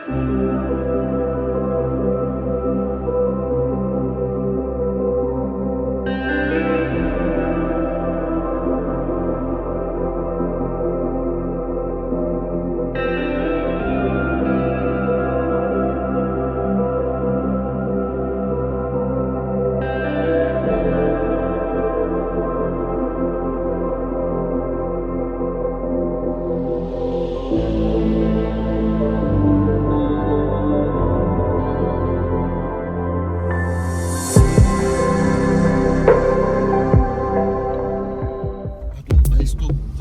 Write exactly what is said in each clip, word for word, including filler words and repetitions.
Sa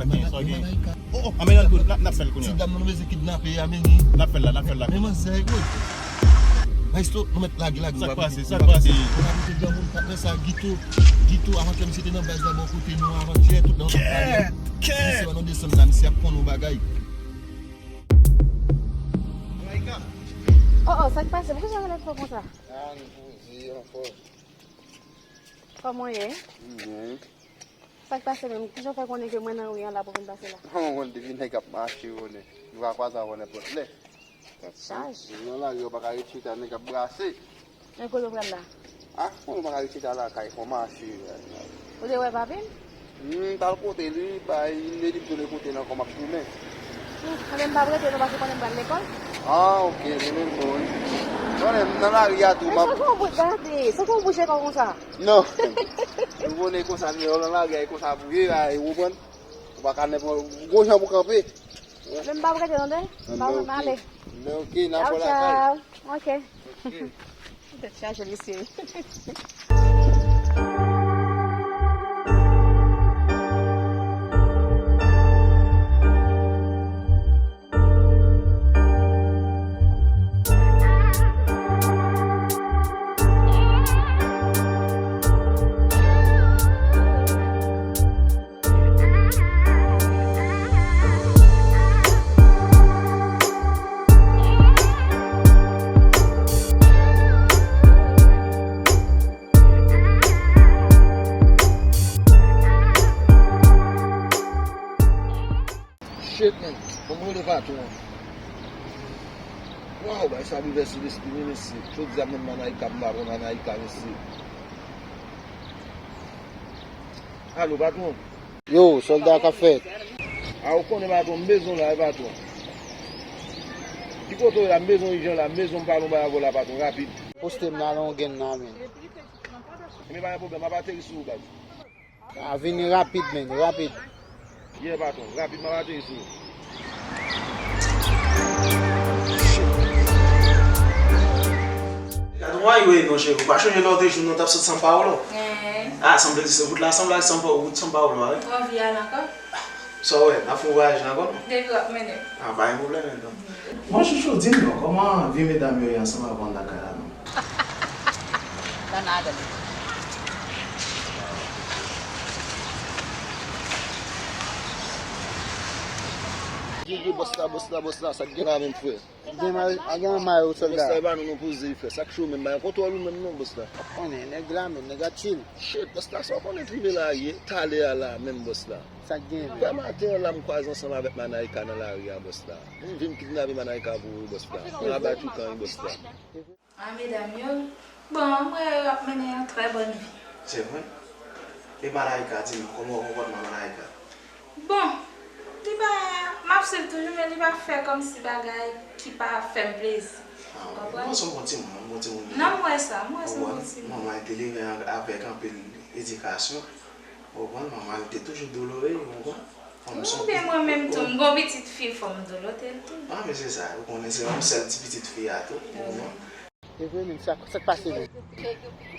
gen, sa gen. Oh, oh, anmène l tou, n ap, n ap fè l kounye a. Ti dam nan nou bezwen kidnape a, men. N ap fè l la, n ap fè l la. Men manzè, wi. Maestro, nou mèt lage, lage. Sa k pase, sa k pase? Ou pa kite granmoun, patnè sa, Guito. Guito, avan kè misye te nan baz la, bò kote nou, avan kè, tout nan pale. Kè, kè. Misye, nou desann la, misye ap pran nou bagay. Oh, oh, sa k pase? Poukisa w rele fò konsa? Ah, nou poze, anfòm. Kòman w ye? Byen. Sa k pase menm? Kijan w fè konnen ke mwen nan ri an la pou vin pase la? An, mwen depi nèg ap mache, konnen. Nou ka kwaze avè w nenpòt lè. Tèt chaje. Nan lari, ou pa ka ret chita, nèg ap brase. Men kote w pral la? Ah, mwen pa ka ret chita lakay, fò mache. Ou te wè papi m? Hmm, m t al kote li, bay, li di m tou li kote nan kòm ap tounen. Hmm, anben m p ap rete non, paske konnen m pral lekòl. Ah, ok, li menm tou, wi. Konnen m nan lari a tou, m ap. Sa k yon bout gade, sa k yon bouche kò konsa? Non. Ou konnen konsa, lè w nan lari a, e konsa pou ye, a, e ou konprann? Ou pa ka nenpòt, gon jan pou kanpe. Men m p ap rete non, tande. M p ap, m ale. Men ok, n ap wè lakay. Tchaw, tchaw. Ok. Ok. Tèt chaje, mesye. Shit, man. Fò m rele patwon an. Waw, bagay sa boulvèse lespri m, wi, mesye. Jodi a, m menm Manayika, m pa pran Manayika, mesye. Alo, patwon. Yo, sòlda, k ap fèt? A, ou konnen, patwon, m bezwen w la, wi, patwon. Ki kote w ye la? M bezwen w ijan la, m bezwen m pale yon bagay avè w la, patwon, rapid. Poste m nan Longen nan, men. Ebyen, pa gen pwoblèm, m ap ateri sou ou, baz. A, vini rapid, men, rapid. Yeah, patwon, rapid, m ap ateri sou ou. Gad yon anyo e non, cheri, ou pa chonje lè w te jwenn nou t ap sot São Paulo? Eh. Ah, sanble se wout la sanble ak São Paulo, wout São Paulo a, wi. Ou anvi al ankò? Sa w wè, n ap fè yon vwayaj la ankò, non? Depi w ap mennen m. Ah, pa gen pwoblèm, non. Bon, chouchou, di m non, kòman vi medam yo ye ansanm avè w anndan kay la, non? Danada li. Gigi, bòs la, bòs la, bòs la, sa k gen la menm, frè? Gen may, a gen may ou sòlda. Bòs la, e pa nou, nou poze, frè. Sa k cho menm, pa gen kontwòl ou menm non, bòs la. W ap konnen, nèg la menm, nèg la chill. Shit, bòs la, sa w konnen tribinal la ye, talè a la menm, bòs la. Sa k gen menm? Frè, maten an la, m kwaze ansanm avèk Manayika nan lari a, bòs la. M vin kidnape Manayika pou ou, bòs la. Nan Abatyoukan, wi, bòs la. A medam yo, bon, m wè yo ap mennen yon trè bòn vi. Se vre? E Manayika, di m, kòman w konpòtman Manayika? Bon, li pa, m ap swiv toujou, men li pa fè kòmsi bagay ki pa fè m plezi. Ah, ok. Ou konprann? Bon, se yon bon timoun, yon bon timoun. Non, m wè sa, m wè se yon bon timoun. Manman l te leve an, avèk anpil edikasyon. Ou konprann? Manman l te toujou dolore, ou konprann? Wi, men mwen menm tou, m gon pitit fi, fò m dolote l tou. Ah, men se sa, ou konnen se yon sèl ti pitit fi a tou, ou konprann? E vre, men sa, sa k pase menm?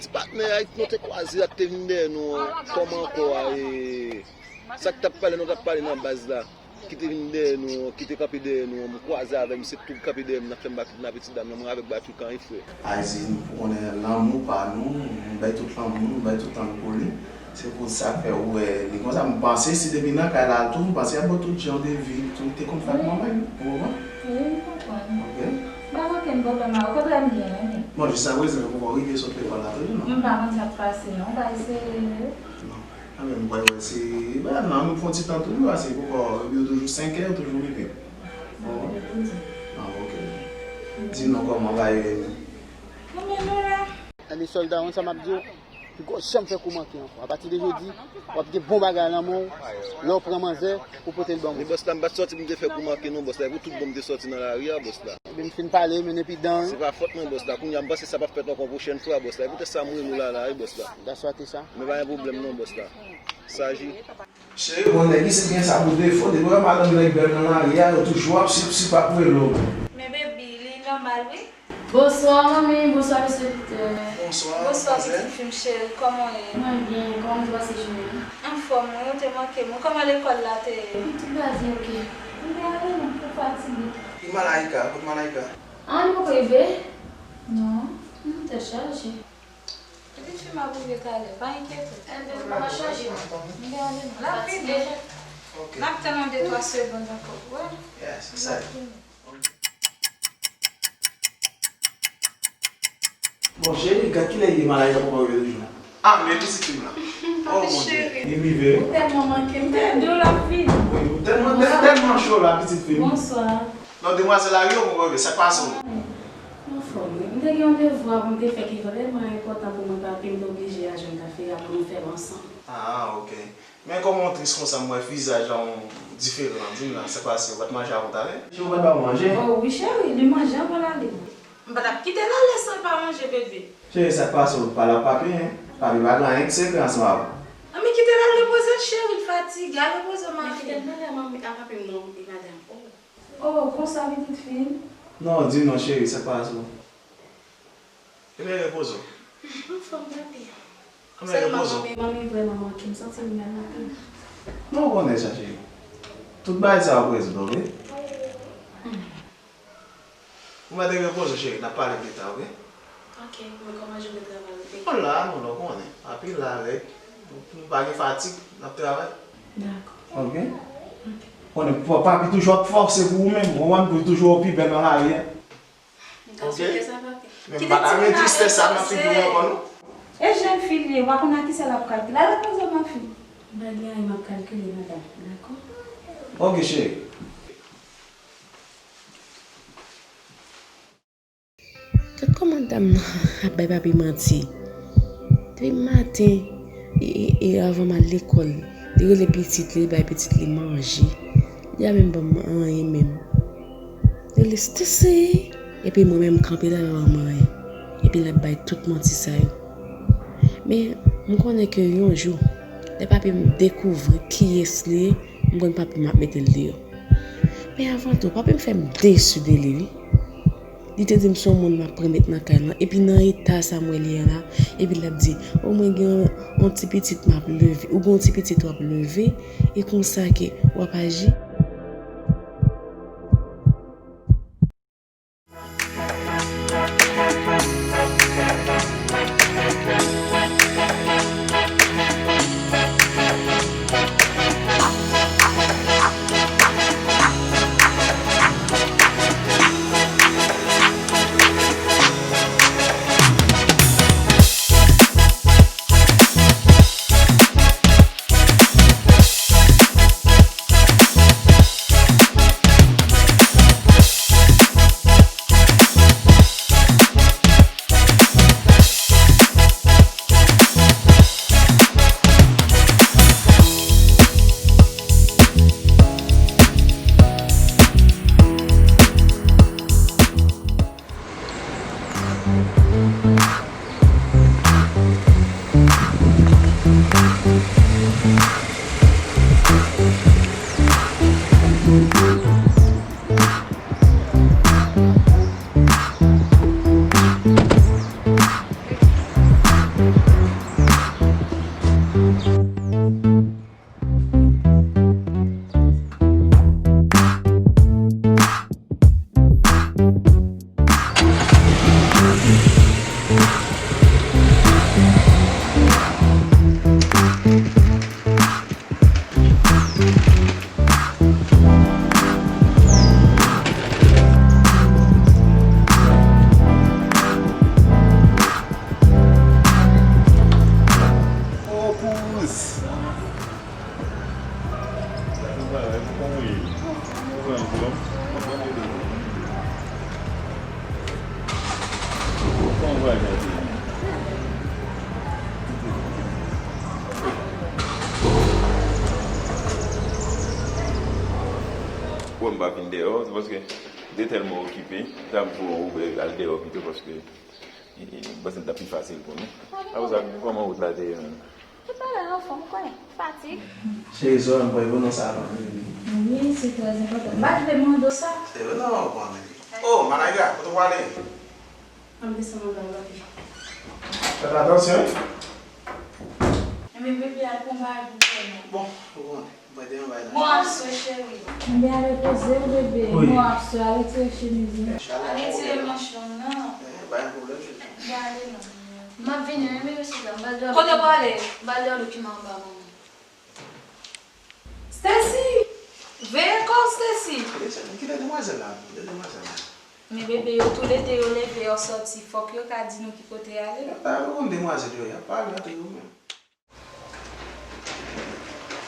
Ti patnè a, nou te kwaze a, ki te vin dèyè nou an, kòman ankò a, e, sa k t ap pale, nou t ap pale nan baz la, ki te vin dèyè nou an, ki te kanpe dèyè nou an, m kwaze avè misye, tou kanpe dèyè m, nan fè m ba kidnape ti dam nan, mwen avèk Batoukan, wi, frè. Ayiti, nou konnen lanmou pa nou, nou bay tout lanmou, nou bay tout tan nou pou li. Se pou sa k fè ou wè li konsa. M panse si depi nan kay la tou, m panse y ap ba w tout jan de vi tou, te konn fè ak manman l, ou konprann? Wi, m konprann. Ok. M pa gen okenn pwoblèm a, okontrè, m byen renmen. Bon, jiskaprezan, yo poko rive sot lekòl la toujou, non? M pa konn sa k pase, non. M pa eseye. Non. Anben, m kwè wè se, ben, non, nou pran ti tan toujou, ase poko, yo toujou senk è, yo toujou rive. Bon. Sa vle di. Ah, ok. Di non, kòman bagay yo ye menm? Kòman nou la? Tande sòlda, ou konn sa m ap di w? Poko janm fè kou manke ankò. Apati de jodi, w ap gen bon bagay nan men w. Lè w pran manzè, ou pote l ban moun. Men bòs la, m pa t sòti pou m te fè kou manke non, bòs la. E pou tout bon m te sòti nan lari a, bòs la. Ebyen, m fin pale, men epi dan. Se pa fòt mwen, bòs la. Kounye a, m panse sa p ap fèt ankò pwochèn fwa, bòs la. E poutèt sa m rele w la, la, wi, bòs la. Daswa te sa. Men pa gen pwoblèm non, bòs la. Saji. Cheri, bon, nèg isit gen sa pou defo. Depi w wè madanm nèg bèl nan lari a, yo toujou ap sip, sip ap rele w. Men baby, li nòmal, wi. Bonswa, manmi. Bonswa, mesye Peter. Bonswa, manzè. Bonswa, pitit fi m cheri. Kòman w ye? Mwen byen. Kòman w te pase jounen an? Anfòm, wi. Ou te manke m. Kòman lekòl la te ye? Tout bagay oke. M te ale non, pou fatige. E Malaika? Kot Malaika? Ah, li poko rive? Non. Hmm, tèt chaje. Pitit fi m ap rive talè, pa enkyete w. Enben, pa chaje. M te ale non. L ap vini. Fatige. Oke. N ap tann yon de twa segonn ankò. Wè. Yes, excited. Bon, cheri, gad kilè li ye, Malaika poko rive toujou. Ah, men pitit fi m lan. Oh, mon Dieu. Li rive. Ou tèlman manke m, m te di w l ap vini. Wi, ou tèlman, tèl-, tèlman cho la, pitit fi m. Bonswa. Non, demwazèl la rive, poko rive, sa k pase w? Anfòm, wi. M te gen yon devwa pou m te fè ki vrèman enpòtan pou mwen, papi, m te oblije al jwenn kafe a pou nou fè l ansanm. Ah, oke. Men kòman w tris konsa, m wè vizaj la w diferan. Di m la, sa k pase, ou pa t manje avan talè? Cheri, ou pa t ba w manje? Oh, wi, cheri, li manje avan l ale. M pa t ap kite l ale san l pa manje, bebe. Cheri, sa k pase, ou pale ak papi, en? Papi pa gen anyen ki sekrè ansanm avè w. Ah, men kite l al repoze l, cheri, l fatige, al repoze w, ma fille. Kite l pale a manmi, a papi m non, e madanm. Oh. Oh, konsa, pitit fi m? Non, di m non, cheri, sa k pase w? Ebyen, repoze w. Anfòm, papi. Ebyen, repoze w. Sèlman manmi, manmi vrèman manke m, m santi m mal anpil. Non, ou konnen sa, cheri. Tout bagay sa yo ap rezoud, oke? Ou mèt repoze w, cheri, n ap pale pita, oke? Oke, men kòman jounen travay ou te ye? Bon, la, nou la, ou konnen. Papi la avèk. Nou pa gen fatig, n ap travay. Dakò. Oke? Oke. Konnen pa-, papi toujou ap fòse pou ou menm, ou konprann, pou toujou wè w pi bèl nan lari a. M ta swete sa, papi. Men m pa ka gen tristès sa nan figi w ankò, non. E jèn fi li ye, w pa konn ak kisa l ap kalkile. Al repoze w, ma fille. M pa gen anyen m ap kalkile, madanm. Dakò? Oke, cheri. Gad kòman dam nan ap bay papi manti. Depi maten, e, e, e avan m al lekòl, li rele pitit li, li bay pitit li manje. Li pa menm ban m anyen menm. Li rele Stacy, epi mwen menm m kanpe la, li pa ban m anyen. Epi l ap bay tout manti sa yo. Men, m konnen ke yon jou, lè papi m dekouvri kiyès li ye, m konn papi m ap mete l deyò. Men avan tou, papi m fè m desi de li, wi. Li te di m se yon moun m ap pran met nan kay lan. Epi nan eta sa m wè li ye la, epi l ap di, o mwen gen yon, yon ti pitit m ap leve, ou gen yon ti pitit w ap leve, e konsa ke w ap aji. Bon, m pa vin deyò, se paske m te tèlman okipe, m ta vle ou al deyò pito, paske, e, e, m panse l t ap pi fasil pou nou. Apre sa, kòman wout la te ye menm? Tout bagay anfòm, ou konnen, fatig. Cheri, sou m pral pou nou sa, non, baby. Wi, se trè enpòtan. M pa t vle mande w sa. Se vre, non, bon, baby. Oh, Malaïka, kote w prale? An desann anba w, papi. Fè atansyon, wi. Enben, bebe, al pran bagay pou fè non. Bon, ou konnen. Mwen te anba la. Bon, ap swe, cheri. Enben, al repoze w, bebe. Wi. Bon, ap swe, al retire chemiz ou. Al retire manch long nan. Eh, pa gen pwoblèm, cheri. Gade non. M ap vini, wi, bebe, sista, m pral dòmi. Kote w prale? M pral dòmi dokiman anba, manman. Stacy! Veye kò w, Stacy! Kite, kite demwazèl la, kite demwazèl la. Men bebe, yo toulede yo leve, yo sòti. Fòk yo ka di nou ki kote y ale. Yo pa konn demwazèl yo ye, y ap pale antre yo menm.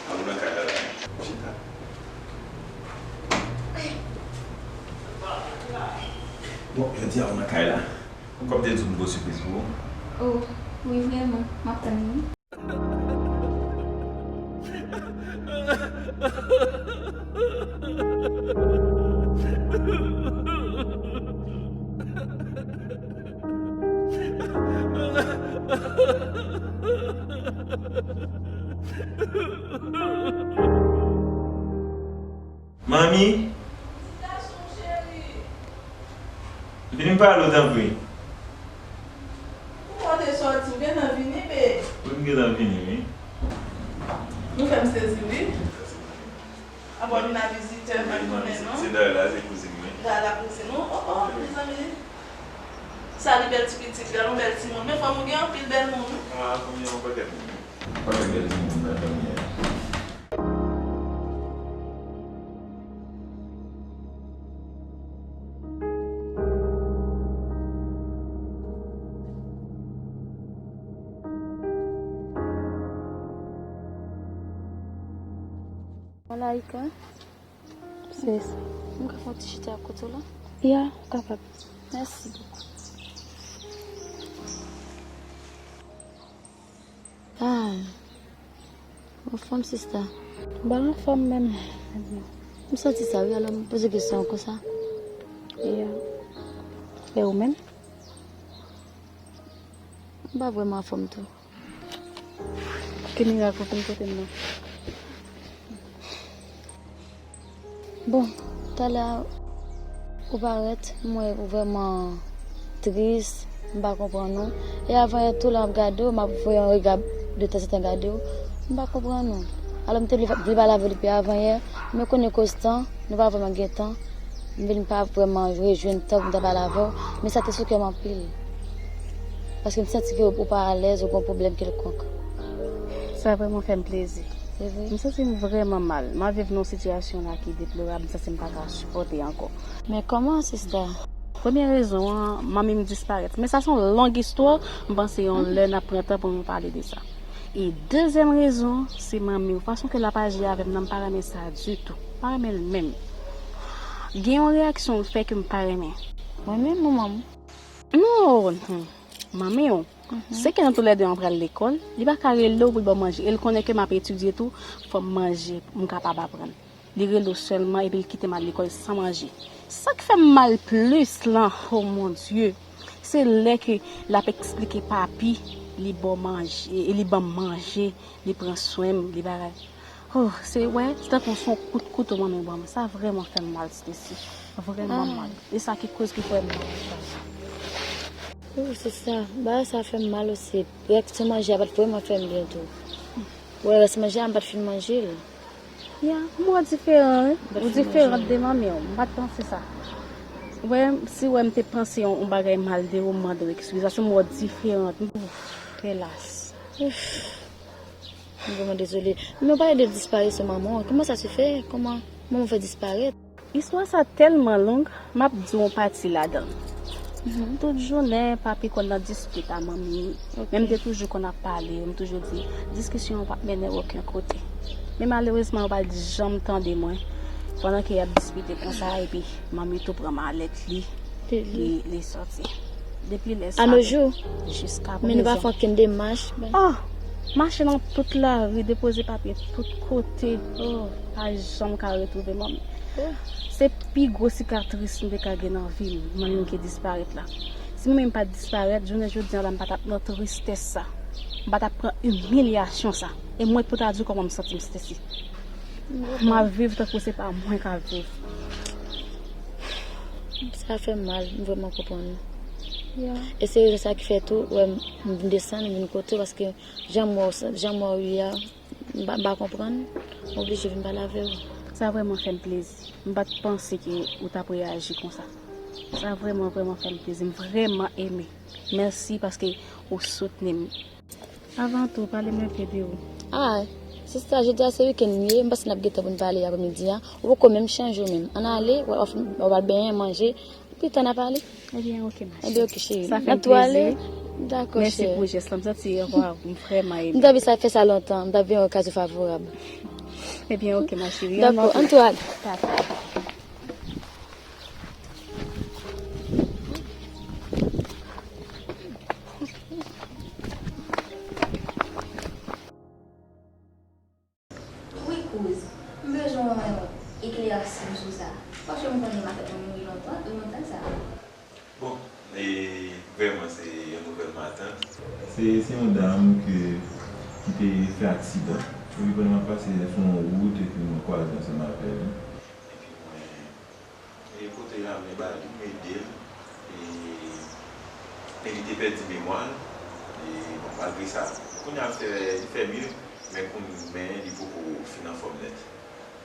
A, ou nan kay la la. Chita. Bon, jodi a ou nan kay la. Kòm te di w, m gen yon sipriz pou ou. Oh, wi, vrèman. M ap tann li, wi. Manmi? Ti gason cheri. Vini m pale w, tanpri. Ou pote sòti, ou gentan vini, babe? Wi, m gentan vini, wi. Nou fè m sezi, wi. Apa w vin a vizitè, m pa t konnen, non. Se Darla, se kouzin mwen. Darla, kouzin ou? Oh, oh, mezanmi. Sa li bèl ti pitit, gade yon bèl timoun. Men fanm ou gen anpil bèl moun. Ah, fanm gen yon pakèt moun. Yon pakèt bèl timoun nan fanmi a. Malaïka? Sis. M ka fè yon ti chita ak kote w la? Ya, ou kapab. Mèsi bokou. Ah, anfòm, sista? M pa anfòm menm. M santi sa, wi, alò m poze kesyon an konsa. Ya. E ou menm? M pa vrèman anfòm tou. Ki mirak ou vin kote m nan? Bon, talè ou parèt, m wè ou vrèman tris, m pa konprann ou. E avan yè tou, lè m ap gade w, m ap voye yon rega de tanzantan gade w, m pa konprann ou. Alò, m te vle, vle pale avè w depi avan yè, men konnen koz tan, nou pa vrèman gen tan. M vin pa vrèman rejwenn tan pou m ta pale avè w, men sa te sou kè m anpil. Paske m santi ke ou pa alèz, ou gen yon pwoblèm kèlkonk. Sa vrèman fè m plezi. Se vre? M santi m vrèman mal. M ap viv nan yon sitiyasyon la ki deplorab, m santi m pa ka sipòte ankò. Men kòman, sista? Premye rezon an, manmi m disparèt. Men sa se yon long istwa, m panse yon lè n ap pran tan pou nou pale de sa. E dezyèm rezon, se manmi w. Fason ke l ap aji avè m nan, m pa renmen sa ditou. M pa renmen l menm. Gen yon reyaksyon l fè ke m pa renmen. Mwen menm ou manmi w? Non, non. Manmi w. Se ke nou toulède an pral lekòl, li pa ka rele w pou l ba w manje. E l konnen ke m ap etidye tou, fò m manje, m kapab aprann. Li rele w sèlman epi l kite m al lekòl san manje. Sa k fè m mal plis lan, oh mon Dieu, se lè ke l ap eksplike papi, li ba w manje, e li ban m manje, li pran swen m, li bagay. Oh, se, wè, se tankou se yon kout kouto manmi ban m. Sa vrèman fè m mal, Stacy. Vrèman mal. E sa ki koz ki fè m mal konsa. Oh, se sa. Bagay sa fè m mal osi. Rès manje a pa t vrèman fè m byen tou. Wè, rès manje a, m pa t fin manje l. Ya, m wè w diferan, wi. Ou diferan de manmi w. M pa t panse sa. Wè, si wè m te panse yon, yon bagay mal de ou, m mande w eskiz. Paske m wè w diferan. Ouf, elas. Ouf. M vrèman dezole. Men w pale de disparisyon manman w. Kòman sa se fè? Kòman manman w fè disparèt? Istwa sa tèlman long, m ap di w yon pati ladan l. Tout jounen, papi konn nan dispit a manmi. Men m te toujou konn ap pale, m toujou di, diskisyon an p ap mennen okenn kote. Men malerezman, yo pa t janm tande mwen. Pandan ke y ap dispite konsa, epi manmi tou pran malèt li, li, li sòti. Depi lè sa, a nos jours, jiska men nou pa prezan fè okenn demach. Oh, mache nan tout lari, depoze papye tout kote. Oh, pa janm ka retwouve manmi. Oh. Se pi gwo sikatris m te ka gen nan vi m, manmi m ki disparèt la. Si manmi m pa t disparèt, jounen jodi a la, m pa t ap nan tristès sa. M pa t ap pran imilyasyon sa. E mwen pou ta di w kòman m santi m, Stacy. M ap viv tankou se pa mwen k ap viv. Sa fè m mal, m vrèman konprann ou. Yeah. E se rezon sa ki fè tou, ou wè m, m vin desann, m vin kote w, paske jan m wè w, jan m wè w ye a, m pa, m pa konprann, m oblije vin pale avè w. Sa vrèman fè m plezi. M pa t panse ke ou t ap reyaji konsa. Sa vrèman, vrèman fè m plezi. M vrèman eme. Mèsi paske ou soutni m. Avan tou, pale m enpe de ou. Ah, sista, jodi a se wikenn m ye, m panse n ap gen tan pou n pale aprèmidi a. Ou poko menm chanje w menm. Ann ale, w a, w a, w a al benyen, manje, pi ta n a pale. Ebyen, oke, ma cheri. Ebyen, oke, cheri. Sa fè m plezi. N ap tou ale? Dakò, cheri. Mèsi pou jès la. M santi, waw, m vrèman eme. M t anvi sa fè sa lontan. M t ap veye yon okazyon favorab. Ebyen, oke, ma cheri. Dakò, ann tou ale. Dakò. Wi, kouz, m bezwen w eklèsi m sou sa. Paske m konnen matant mwen mouri lontan, lontan sa. Bon, e vrèman, se yon nouvèl matant. Se, se yon dam ke, ki te fè aksidan. Epi pandan m ap pase sou yon wout, epi mwen kwaze ansanm avè l. Epi mwen, e pote lamen ba li, m ede l. E, e li te pèdi memwa l. E, bon, malgre sa, kounye a l fè, li fè mye, men kounye, men li poko fin anfòm nèt.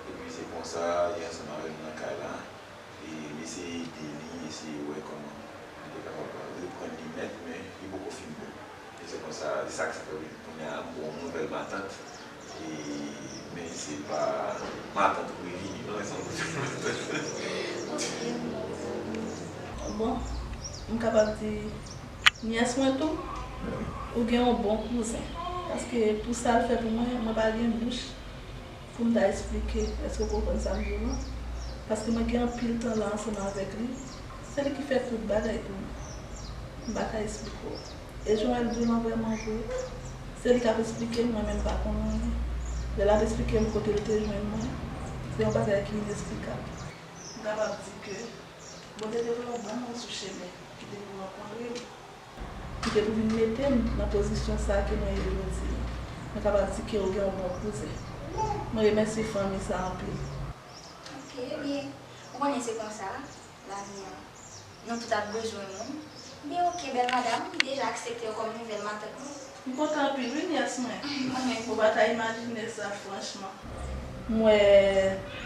Epi se konsa, li ansanm avè m nan kay la. E m eseye ede li, eseye wè kòman li te kapab reprann li nèt, men li poko fin bon. E se konsa, se sa k fè kounye a m gon yon nouvèl matant. E, men se pa matant ou revini, non, se yon nouvèl matant. Bon, m kapab di nyès mwen tou, ou gen yon bon kouzen. Paske pou sa l fè pou mwen, mwen pa gen bouch pou m ta esplike, èske w konprann sa m di w lan? Paske mwen gen anpil tan la ansanm avèk li. Se li ki fè tout bagay pou mwen. M pa ka esplike w. E jan w di w lan vrèman vre. Se li k ap esplike m, mwen menm m pa konn anyen. Lè l ap esplike m kote l te jwenn mwen, se yon bagay ki inesplikab. M kapab di ke Bondye te voye yon bon moun sou chemen ki te pou rankontre m. Ki te pou vin mete m nan pozisyon sa a ke mwen ye jodi a. Mwen kapab di ke ou gen yon bon kouzen. Mwen remèsye fanmi sa a anpil. Ok, ebyen, ou konnen se konsa, lavi a. Nou tout ap bezwen moun. Ebyen, ok, bèl madanm, m deja aksepte w kòm nouvèl matant mwen. M kontan anpil, wi, nyès mwen. Mwen menm. Ou pa ta imajine sa, franchman. M wè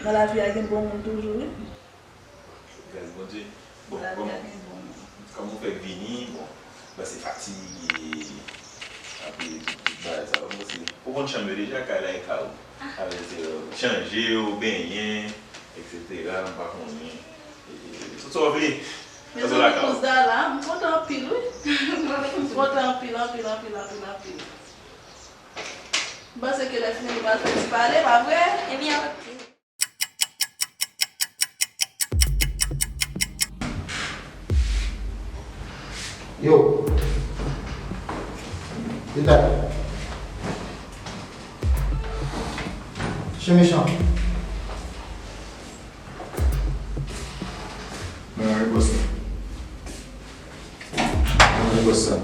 nan lavi a gen bon moun toujou, wi. Gras Bondye. Bon, kòm, kòm ou fèk vini, bon, m panse fatig e, epi tout, tout bagay sa yo, m panse ou konn chanm yo deja, kay la e ka ou. Avèk, euh, chanje w, benyen, et cetera, m pa konnen. E, e, tout sa w vle. Mezanmi, kouz la la, m kontan anpil, wi. M kontan anpil, anpil, anpil, anpil, anpil. M panse ke lè fini nou pral fè ti pale, pa vre? Ebyen, ok. Yo. Detay. Chen mechan. Mwen nan repòs la. Mwen nan repòs la.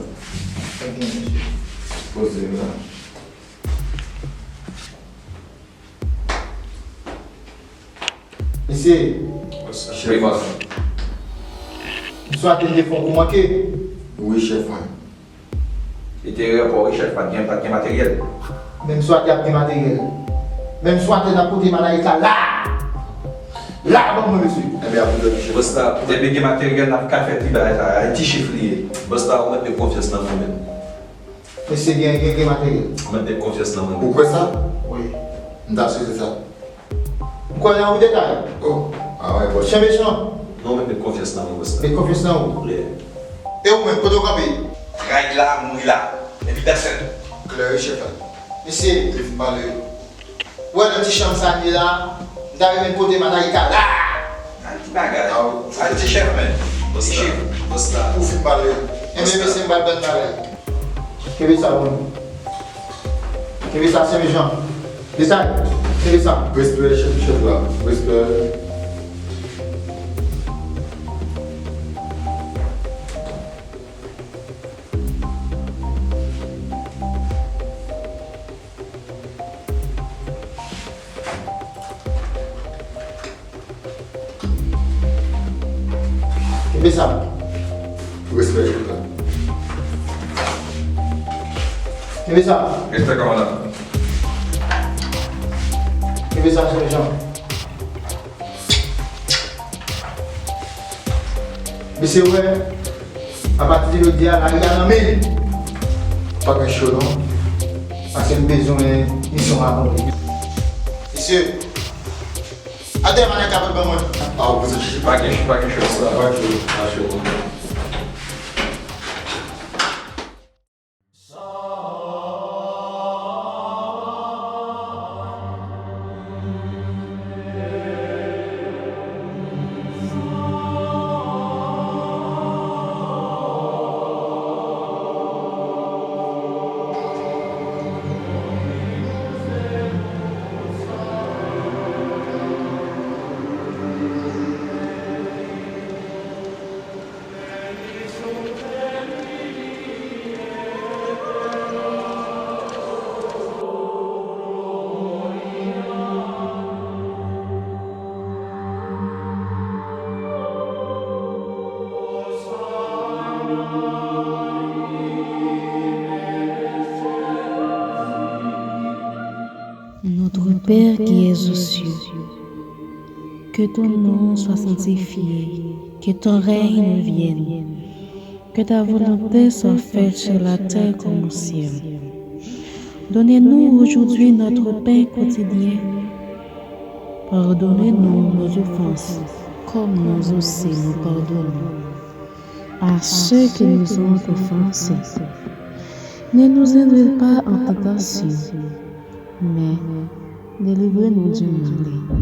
Poze la. Mesye. Chèf. M swate m te fè yon kou manke. Wi, chèf mwen. Li te repò wi, chèf, pa t gen, pa t gen materyèl. Men m swate ap gen materyèl. Men m swate n ap pote malayika la. La, ban mwen, mesye. Enben, ap jwenn chèf. Bòs la, depi gen materyèl, n ap ka fè ti bagay sa. Ti chif li ye. Bòs la, ou mèt met konfyans nan mwen menm. Mesye gen, gen, gen materyèl. Ou mèt met konfyans nan mwen. Ou kwè sa? Wi. M ta swete sa. M kwè nan wi detay. Oh, ah wè, bòs. Chen mechan. Non, mèt met konfyans nan mwen, bòs la. Met konfyans nan ou? Yeah. E ou menm, kote w kanpe? Ride la, mouri la. Epi that's it. Klè wi, chèf la. Mesye, li fin pale. Ou wè nan ti chanm sa n ye la, m ta renmen pote malayika la. Al ti bagay. Al ti chèf, men. Bòs la. Ti chèf. Bòs la. Ou fin pale. Enben, mesye, m pral ban n bagay. Kenbe sa pou nou. Kenbe sa, Semijan. Desay, kenbe sa. Respè, chèf, chèf la. Respè. Kenbe sa. Respè, chèf la. Kenbe sa. Respè, kòmandan. Kenbe sa, Semijan. Mesye, wè, apati de jodi a, lari a nan men n. Pa gen cho non. Paske m bezwen misyon akonpli. Mesye, atè manèt kapot ban mwen. A, ou bezwen chichi. Pa gen cho, pa gen cho. Pa cho, pa cho. Notre Père qui es aux cieux, que ton nom soit sanctifié, que ton règne vienne, que ta volonté soit faite sur la terre comme au ciel. Donne-nous aujourd'hui notre pain quotidien. Pardonne-nous nos offenses, comme nous aussi nous pardonnons à ceux qui nous ont offensés. Ne nous induis pas en tentation, mais délivre-nous du mal.